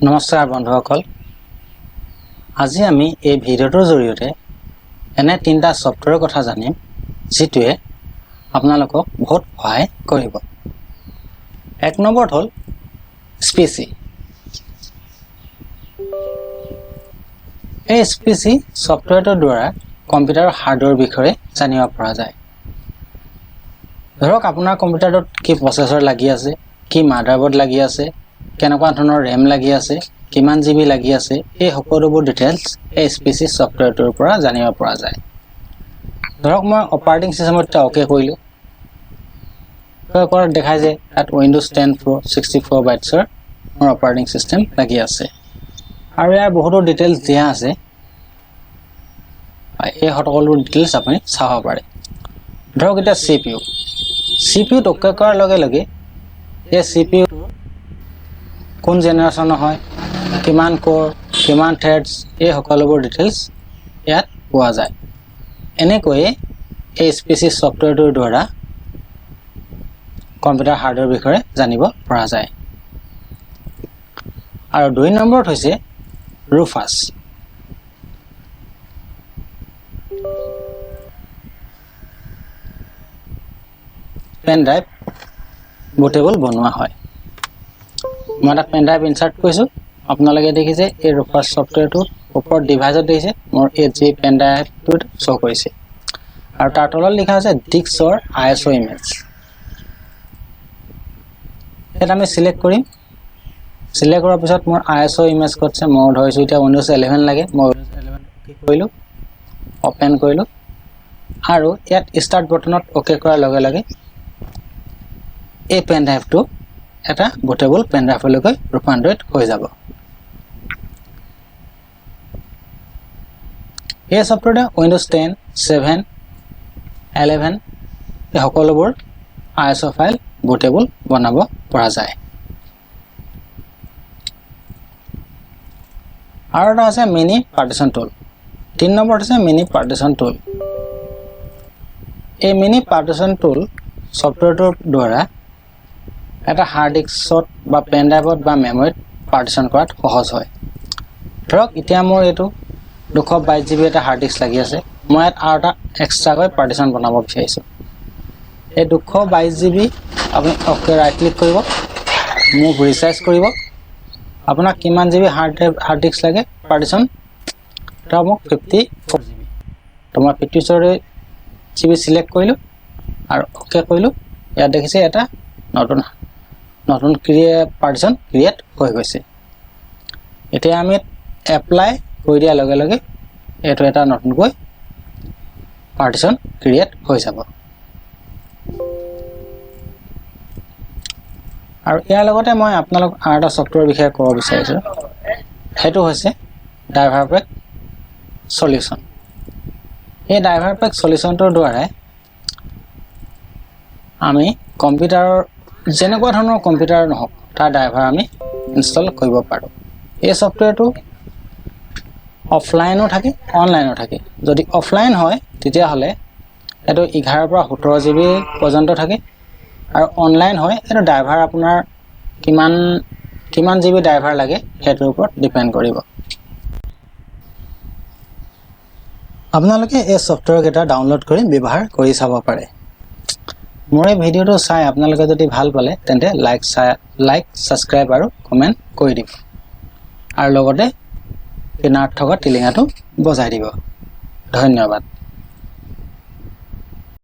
নমস্কাৰ বন্ধুসকল, আজি আমি এই ভিডিঅ'টোৰ জৰিয়তে এনে তিনিটা ছফ্টৱেৰৰ কথা জানিম যিটোৱে আপোনালোকক বহুত সহায় কৰিব। এক নম্বৰত হ'ল স্পিচি। এই স্পিচি ছফ্টৱেৰটোৰ দ্বাৰা কম্পিউটাৰৰ হাৰ্ডৱেৰৰ বিষয়ে জানিব পৰা যায়। ধৰক আপোনাৰ কম্পিউটাৰটোত কি প্ৰচেছৰ লাগি আছে, কি মাডাৰবোৰ্ড লাগি আছে, কেনেকুৱা ধৰণৰ ৰেম লাগি আছে, কিমান জি বি লাগি আছে, এই সকলোবোৰ ডিটেইলছ এই স্পিচি ছফ্টৱেৰটোৰ পৰা জানিব পৰা যায়। ধৰক মই অপাৰেটিং চিষ্টেমত এতিয়া অ'কে কৰিলোঁ, কৰাত দেখাই যে তাত উইণ্ড'জ 10 প্ৰ' 64 বাইটছৰ মোৰ অপাৰেটিং চিষ্টেম লাগি আছে আৰু ইয়াৰ বহুতো ডিটেইলছ দিয়া আছে। এই সকলোবোৰ ডিটেইলছ আপুনি চাব পাৰে। ধৰক এতিয়া চি পি ইউত অ'কে কৰাৰ লগে লগে এই চি পি ইউ কোন জেনেৰেশ্যনৰ হয়, কিমান ক'ৰ, কিমান থ্ৰেডছ, এই সকলোবোৰ ডিটেইলছ ইয়াত পোৱা যায়। এনেকৈয়ে এই স্পিচি ছফ্টৱেৰটোৰ দ্বাৰা কম্পিউটাৰ হাৰ্ডৱেৰ বিষয়ে জানিব পৰা যায়। আৰু দুই নম্বৰত হৈছে ৰুফাছ। পেন ড্ৰাইভ বুটেবল বনোৱা হয়। মই এটা পেন ড্ৰাইভ ইনচাৰ্ট কৰিছোঁ, আপোনালোকে দেখিছে এই ৰুফাছ ছফ্টৱেৰটোৰ ওপৰত ডিভাইচত দেখিছে মোৰ এইট জি পেন ড্ৰাইভটোত শ্ব' কৰিছে আৰু তাৰ তলত লিখা আছে ডিস্কৰ I S O image. ইয়াত আমি চিলেক্ট কৰিম। চিলেক্ট কৰাৰ পিছত মোৰ I S O image ক'ত আছে, মই ধৰিছোঁ এতিয়া উইণ্ড'জ 11 লাগে, মই উইণ্ড'জ 11 কি কৰিলোঁ, অ'পেন কৰিলোঁ আৰু ইয়াত ষ্টাৰ্ট বটনত অ'কে কৰাৰ লগে লগে এই পেন ড্ৰাইভটো এটা বুটেবল পেন ড্ৰাইভলৈকে ৰূপান্তৰিত হৈ যাব। এই ছফ্টৱেৰটোৱে উইণ্ড'জ 10, 7, 11 এই সকলোবোৰ I S O file bootable বনাব পৰা যায়। আৰু এটা আছে মিনি পাৰ্টিশ্যন টুল। তিনি নম্বৰত আছে মিনি পাৰ্টিশ্যন টুল। এই মিনি পাৰ্টিশ্যন টুল ছফ্টৱেৰটোৰ দ্বাৰা এটা হাৰ্ড ডিস্কত বা পেন ড্ৰাইভত বা মেমৰিত পাৰ্টিশ্যন কৰাত সহজ হয়। ধৰক এতিয়া মোৰ এইটো 222 জি বি এটা হাৰ্ড ডিস্ক লাগি আছে, মই ইয়াত আৰু এটা এক্সট্ৰাকৈ পাৰ্টিশ্যন বনাব বিচাৰিছোঁ। এই 222 জি বি আপুনি অ'কে ৰাইট ক্লিক কৰিব, মুভ ৰিচাৰ্জ কৰিব, আপোনাক কিমান জি বি হাৰ্ড ডিস্ক লাগে পাৰ্টিশ্যন, ধৰক মোক 54 জি বি, তো মই 54 জি বি চিলেক্ট কৰিলোঁ আৰু অ'কে কৰিলোঁ। ইয়াত দেখিছে এটা নতুন পাৰ্টিশ্যন ক্ৰিয়েট হৈ গৈছে। এতিয়া আমি এপ্লাই কৰি দিয়াৰ লগে লগে এইটো এটা নতুনকৈ পাৰ্টিশ্যন ক্ৰিয়েট হৈ যাব। আৰু ইয়াৰ লগতে মই আপোনালোক আৰু এটা ছফ্টৱেৰৰ বিষয়ে ক'ব বিচাৰিছোঁ, সেইটো হৈছে ড্ৰাইভাৰ পেক চলিউশ্যন। এই ড্ৰাইভাৰ পেক চলিউশ্যনটোৰ দ্বাৰাই আমি কম্পিউটাৰৰ যেনেকুৱা ধৰণৰ কম্পিউটাৰ নহওক তাৰ ড্ৰাইভাৰ আমি ইনষ্টল কৰিব পাৰোঁ। এই ছফ্টৱেৰটো অফলাইনো থাকে, অনলাইনো থাকে। যদি অফলাইন হয় তেতিয়াহ'লে এইটো 11 পৰা 17 জি বি পৰ্যন্ত থাকে আৰু অনলাইন হয় এইটো ড্ৰাইভাৰ আপোনাৰ কিমান জি বি ড্ৰাইভাৰ লাগে সেইটোৰ ওপৰত ডিপেণ্ড কৰিব। আপোনালোকে এই ছফ্টৱেৰকেইটা ডাউনলোড কৰি ব্যৱহাৰ কৰি চাব পাৰে। মোৰ এই ভিডিঅ'টো চাই আপোনালোকে যদি ভাল পালে তেন্তে লাইক, ছাবস্ক্ৰাইব আৰু কমেণ্ট কৰি দিব আৰু লগতে কিনাৰত থকা টিলিঙাটো বজাই দিব। ধন্যবাদ।